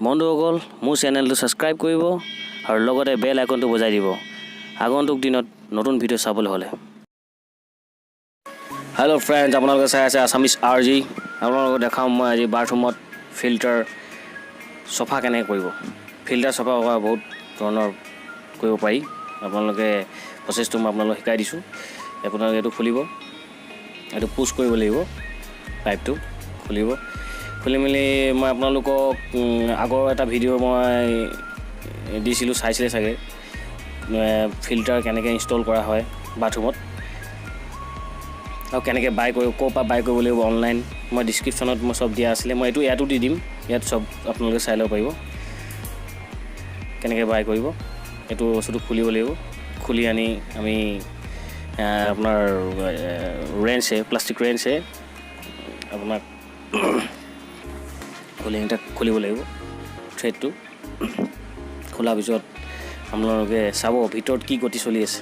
বন্ধুসকল, মোৰ চেনেলটো ছাবস্ক্ৰাইব কৰিব আৰু লগতে বেল আইকনটো বজাই দিব আগন্তুক দিনত নতুন ভিডিঅ' চাবলৈ হ'লে। হেল্ল' ফ্ৰেণ্ডছ, আপোনালোকে চাই আছে আছামিজ আৰ জি। আপোনালোকক দেখাম মই আজি বাথৰুমত ফিল্টাৰ চফা কেনেকৈ কৰিব। ফিল্টাৰ চফা কৰা বহুত ধৰণৰ কৰিব পাৰি। আপোনালোকে প্ৰচেছটো মই আপোনালোকক শিকাই দিছোঁ। আপোনালোকে এইটো খুলিব, এইটো পুছ কৰিব লাগিব, পাইপটো খুলিব। খুলি মেলি মই আপোনালোকক আগৰ এটা ভিডিঅ' মই দিছিলোঁ, চাইছিলে চাগে, ফিল্টাৰ কেনেকৈ ইনষ্টল কৰা হয় বাথৰুমত আৰু কেনেকৈ বাই কৰিব, ক'ৰ পৰা বাই কৰিব লাগিব অনলাইন। মই ডিছক্ৰিপশ্যনত মই চব দিয়া আছিলে। মই এইটো ইয়াতো দি দিম, ইয়াত চব আপোনালোকে চাই ল'ব পাৰিব কেনেকৈ বাই কৰিব। এইটো বস্তুটো খুলিব লাগিব। খুলি আনি আমি আপোনাৰ ৰেঞ্চে, প্লাষ্টিক ৰেঞ্চে আপোনাক খুলি এটা খুলিব লাগিব। থ্ৰেডটো খোলাৰ পিছত আপোনালোকে চাব ভিতৰত কি গতি চলি আছে,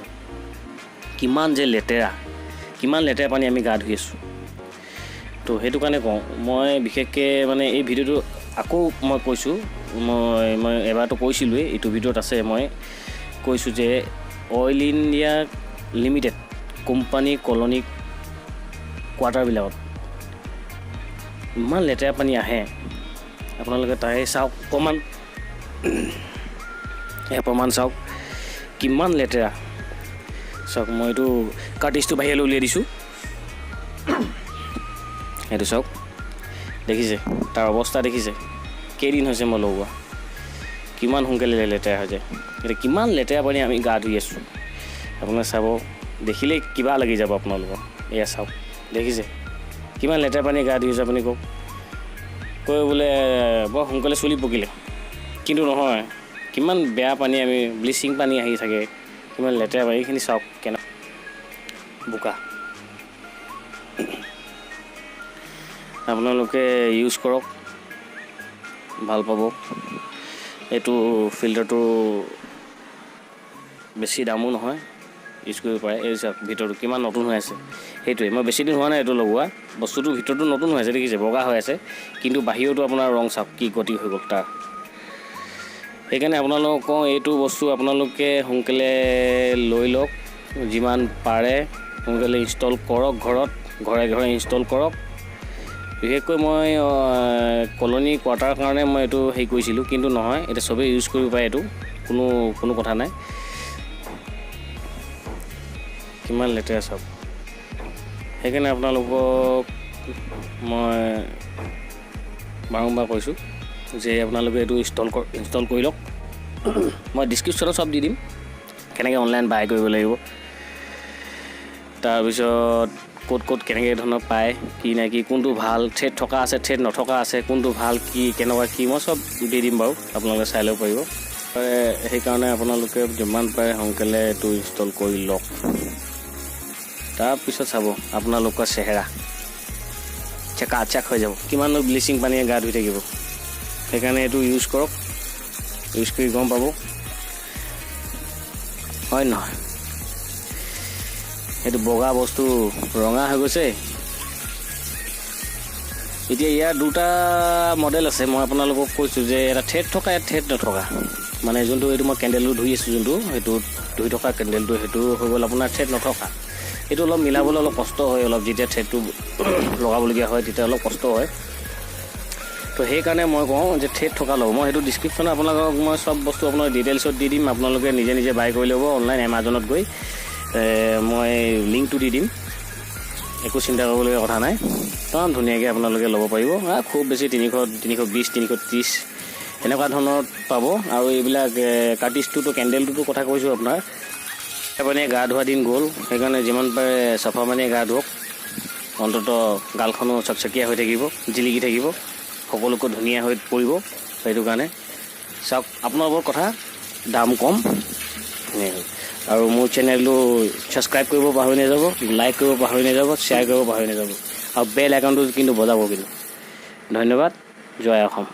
কিমান যে লেতেৰা, কিমান লেতেৰা পানী আমি গা ধুই আছোঁ। তো সেইটো কাৰণে কওঁ মই বিশেষকৈ, মানে এই ভিডিঅ'টো আকৌ মই কৈছোঁ, মই এবাৰতো কৈছিলোঁৱেই, এইটো ভিডিঅ'ত আছে। মই কৈছোঁ যে oil India limited company colony কোৱাৰ্টাৰবিলাকত ইমান লেতেৰা পানী আহে। আপোনালোকে তাৰে চাওক অকণমান, এয়া প্ৰমাণ চাওক কিমান লেতেৰা। চাওক, মই এইটো কাৰ্টিজটো বাহিৰলৈ উলিয়াই দিছোঁ। সেইটো চাওক, দেখিছে তাৰ অৱস্থা? দেখিছে, কেইদিন হৈছে মই লগোৱা, কিমান সোনকালে লেতেৰা হৈ যায়। এতিয়া কিমান লেতেৰা পানী আমি গা ধুই আছোঁ, আপোনালোকে চাব, দেখিলেই কিবা লাগি যাব আপোনালোকৰ। এয়া চাওক, দেখিছে কিমান লেতেৰা পানী গা ধুই আছে? আপুনি কওক, কৈ বোলে বৰ সোনকালে চুলি পকিলে, কিন্তু নহয়। কিমান বেয়া পানী আমি, ব্লিচিং পানী আহি থাকে, কিমান লেতেৰা পানী। এইখিনি চাওক কেনে বোকা। আপোনালোকে ইউজ কৰক, ভাল পাব। এইটো ফিল্টাৰটো বেছি দামো নহয়, ইউজ কৰিব পাৰে। এই চাওক, ভিতৰটো কিমান নতুন হৈ আছে। সেইটোৱে, মই বেছি দিন হোৱা নাই এইটো লগোৱা। বস্তুটো ভিতৰটো নতুন হৈ আছে, দেখিছে, বগা হৈ আছে। কিন্তু বাহিৰতো আপোনাৰ ৰং চাওক কি গতি হৈ গ'ল তাৰ। সেইকাৰণে আপোনালোকক কওঁ, এইটো বস্তু আপোনালোকে সোনকালে লৈ লওক, যিমান পাৰে সোনকালে ইনষ্টল কৰক ঘৰত, ঘৰে ঘৰে ইনষ্টল কৰক। বিশেষকৈ মই কলনী কোৱাৰ্টাৰ কাৰণে মই এইটো হেৰি কৰিছিলোঁ, কিন্তু নহয়, এতিয়া চবেই ইউজ কৰিব পাৰে, এইটো কোনো কোনো কথা নাই। কিমান লেতেৰা চাওক। সেইকাৰণে আপোনালোকক মই বাৰম্বাৰ কৈছোঁ যে আপোনালোকে এইটো ইনষ্টল কৰি লওক। মই ডিছক্ৰিপশ্যনত চব দি দিম, কেনেকৈ অনলাইন বাই কৰিব লাগিব, তাৰপিছত ক'ত ক'ত কেনেকৈ ধৰণৰ পায়, কি নাই কি, কোনটো ভাল, থ্ৰেড থকা আছে, থ্ৰেড নথকা আছে, কোনটো ভাল, কি কেনেকুৱা কি, মই চব দি দিম বাৰু, আপোনালোকে চাই ল'ব পাৰিব। সেইকাৰণে আপোনালোকে যিমান পাৰে সোনকালে এইটো ইনষ্টল কৰি লওক। তাৰপিছত চাব আপোনালোকৰ চেহেৰা চেকা চেক হৈ যাব। কিমাননো ব্লিচিং পানীয়ে গা ধুই থাকিব? সেইকাৰণে এইটো ইউজ কৰক, ইউজ কৰি গম পাব, হয় নহয়? সেইটো বগা বস্তু ৰঙা হৈ গৈছে এতিয়া। ইয়াৰ দুটা মডেল আছে। মই আপোনালোকক কৈছোঁ যে এটা থ্ৰেড থকা, এটা থ্ৰেড নথকা। মানে যোনটো এইটো মই কেণ্ডেলটো ধুই আছোঁ, যোনটো সেইটো ধুই থকা কেণ্ডেলটো, সেইটো হৈ গ'ল আপোনাৰ থ্ৰেড নথকা। এইটো অলপ মিলাবলৈ অলপ কষ্ট হয় অলপ, যেতিয়া থ্ৰেডটো লগাবলগীয়া হয় তেতিয়া অলপ কষ্ট হয়। তো সেইকাৰণে মই কওঁ যে থ্ৰেড থকা ল'ব। মই সেইটো ডিছক্ৰিপশ্যনত আপোনালোকক মই চব বস্তু আপোনাৰ ডিটেইলছত দি দিম। আপোনালোকে নিজে নিজে বাই কৰি ল'ব অনলাইন এমাজনত গৈ। মই লিংকটো দি দিম, একো চিন্তা কৰিবলগীয়া কথা নাই। একদম ধুনীয়াকৈ আপোনালোকে ল'ব পাৰিব। খুব বেছি 300, 320, 330 এনেকুৱা ধৰণত পাব। আৰু এইবিলাক কাৰ্টিজটোতো, কেণ্ডেলটোতো কথা কৈছোঁ আপোনাৰ। পানীয়ে গা ধোৱা দিন গ'ল। সেইকাৰণে যিমান পাৰে চাফা পানীয়ে গা ধুৱক, অন্ততঃ গালখনো চকচকীয়া হৈ থাকিব, জিলিকি থাকিব, সকলোকে ধুনীয়া হৈ পৰিব। সেইটো কাৰণে চাওক, আপোনালোকৰ কথা, দাম কম, ধুনীয়া। আৰু মোৰ চেনেলটো ছাবস্ক্ৰাইব কৰিব পাহৰি নাযাব, লাইক কৰিব পাহৰি নাযাব, শ্বেয়াৰ কৰিব পাহৰি নাযাব আৰু বেল আইকনটো কিন্তু বজাব কিন্তু। ধন্যবাদ, জয় অসম।